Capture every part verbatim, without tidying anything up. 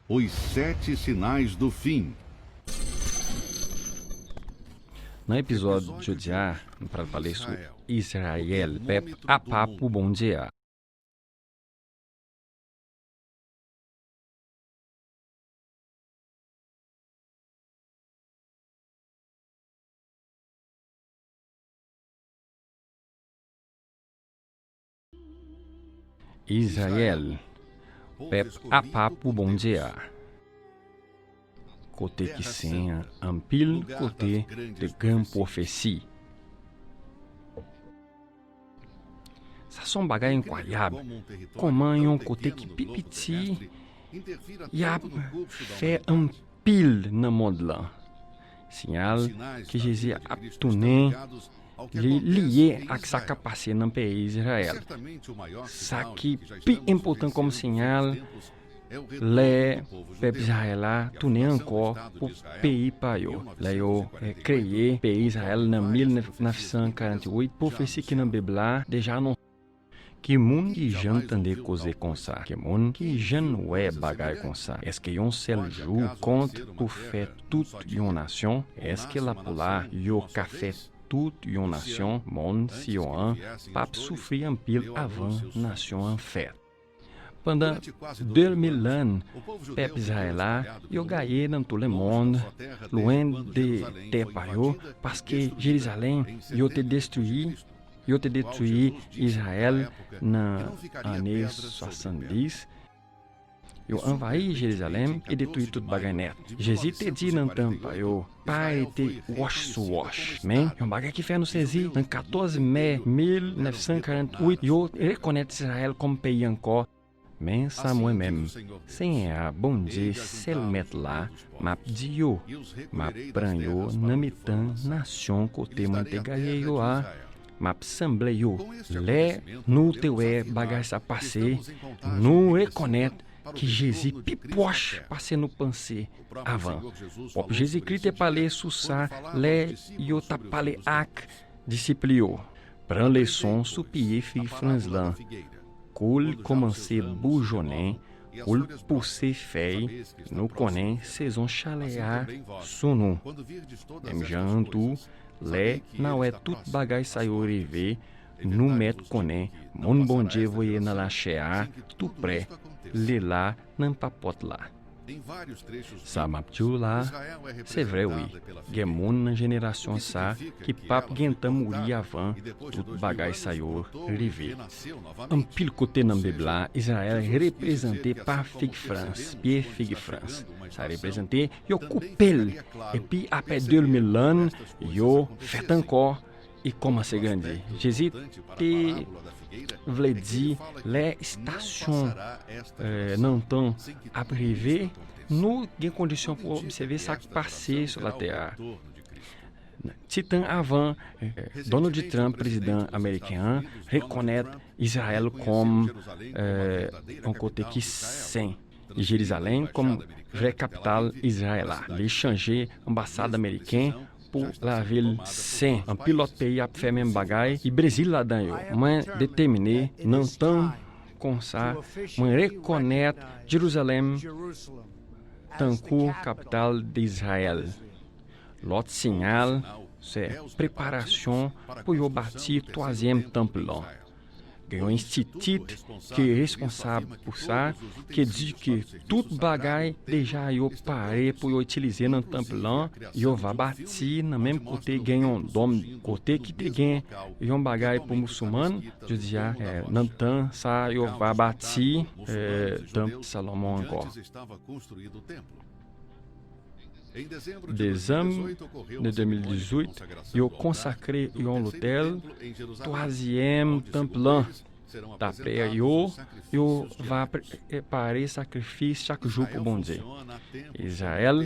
Os sete sinais do fim. Nan epizòd jodi a, nou pral pale sou Izrayèl, pèp apa pou Bondye a. Izrayèl, pèp apa pou Bondye a. Kote ki sen an, anpil kote de gran pwofesi. Sa se yon bagay enkwayab. Kòman yon kote ki pi piti y ap fè anpil nan mond lan? Siyal ke Jezi ap tounen li lye ak sa k ap pase nan peyi Izrayèl. Sa ki pi enpòtan kòm siyal, lè pèp Izrayèl la tounen ankò pou peyi pa yo, lè yo eh, kreye peyi Izrayèl nan mil nèf san karanntuit, pwofesi ki nan Bib la deja anonse. Ki moun ki janm tande koze konsa? Ki moun ki janm wè bagay konsa? Èske yon sèl jou kont pou fè tout yon nasyon? Èske lapoula yo ka fè tout yon nasyon, monn Siyon an, p ap soufri anpil avan nasyon an fèt? Pandan de mil lann, pèp Izrayèl la, yo gaye nan tout lemonn, lwen de tè pa yo, paske Jerizalèm, yo te destwi, yo te detwi Izrayèl nan ane swasanndis. Yo anvayi Jerizalèm e detwi tout bagay nèt. Jezi te di nan tan pa yo, pa rete wòch sou wòch. Men, yon bagay ki fè nou sezi, nan katòz me mil nèf san karanntuit, yo rekonèt Izrayèl kòm peyi ankò. Men sa mwen menm, Senyè a, Bondye, sèl Mèt la, m ap di yo, m ap pran yo nan mitan nasyon kote mwen te gaye yo a, m ap sanble yo. Lè nou te wè bagay sa pase, nou rekonèt ki Jezi pi pwòch pase nou panse avan. Pwòp Jezikri te pale sou sa lè yo t ap pale ak disip li yo. Pran leson sou pye fig frans lan. Kou l kòmanse boujonnen, kou l pouse fèy, nou konnen sezon chalè a sou nou. Menm jan an tou, lè n a wè tout bagay sa yo rive, nou mèt konnen moun Bondye voye nan lachè a tou prè, li la nan papòt la. Sa m ap di w la, se vre wi. Gen moun nan jenerasyon sa ki p ap gentan mouri avan tout bagay sa yo rive. Anpil kote nan Bib la, Izrayèl reprezante pa fig frans, pye fig frans. Sa reprezante yo koupe l, epi apre de mil lann, yo fèt ankò e kòmanse grandi. Jezi te vle di lè estasyon eh, nan tan ap rive, nou gen kondisyon pou obsève sa k pase sou latè a. Ti tan avan, eh, Donald J. Trump, prezidan ameriken an, rekonèt Izrayèl kòm eh, yon kote ki sen. Jerizalèm kòm vrè kapital Izrayèl la. Li chanje anbasad ameriken pou lavil sen. Anpil lòt peyi ap fè menm bagay, ki Brezil ladan yo. Mwen detèmine nan tan konsa, mwen rekonèt Jerizalèm tankou kapital de Izrayèl. Lòt siyal se preparasyon pou yo bati twazyèm tanp lan. Gen yon enstiti ki responsab pou sa, ki di ke tout bagay deja yo pare pou yo itilize nan tanp lan, yo va bati nan menm kote gen yon dòm, kote ki te gen yon bagay pou mousouman, jodi a, eh, nan tan sa yo va bati eh, tanp Salomon ankò. Dezanm de de mil dizuit, yo konsakre yon lotèl, twazyèm tanp lan. Dapre yo, yo va prepare sakrifis chak jou pou Bondye. Izrayèl,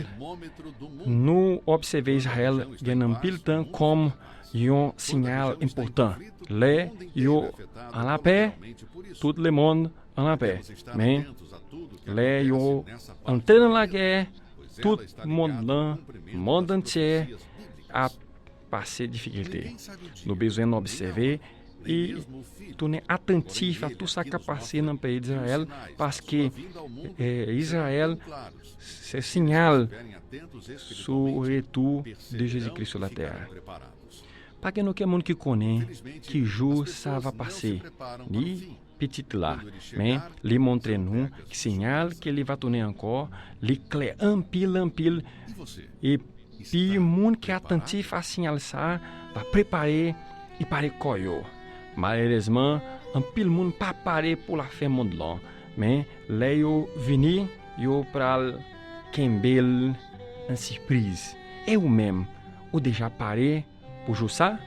nou obsève Izrayèl gen anpil tan kòm yon siyal enpòtan. Lè yo an lapè, tout lemonn an lapè. Men, lè yo antre nan lagè, tout mond lan, mond antye ap pase difikilte. Nou bezwen obsève e tounen atantif a tou sa k ap pase nan peyi Izrayèl, paske eh, Izrayèl se siyal sou retou de Jezi Kris sou latè a. Pa gen okenn moun ki konnen ki jou sa va pase, ni pitit la, men li montre nou ki siyal ke li va tounen ankò, li klè anpil, anpil, epi moun ki atantif a siyal sa va prepare e pare kò yo. Malerezman, anpil moun pa pare pou lafen mond lan, men lè yo vini, yo pral kenbe l an sipriz. E ou menm, ou deja pare pou jou sa?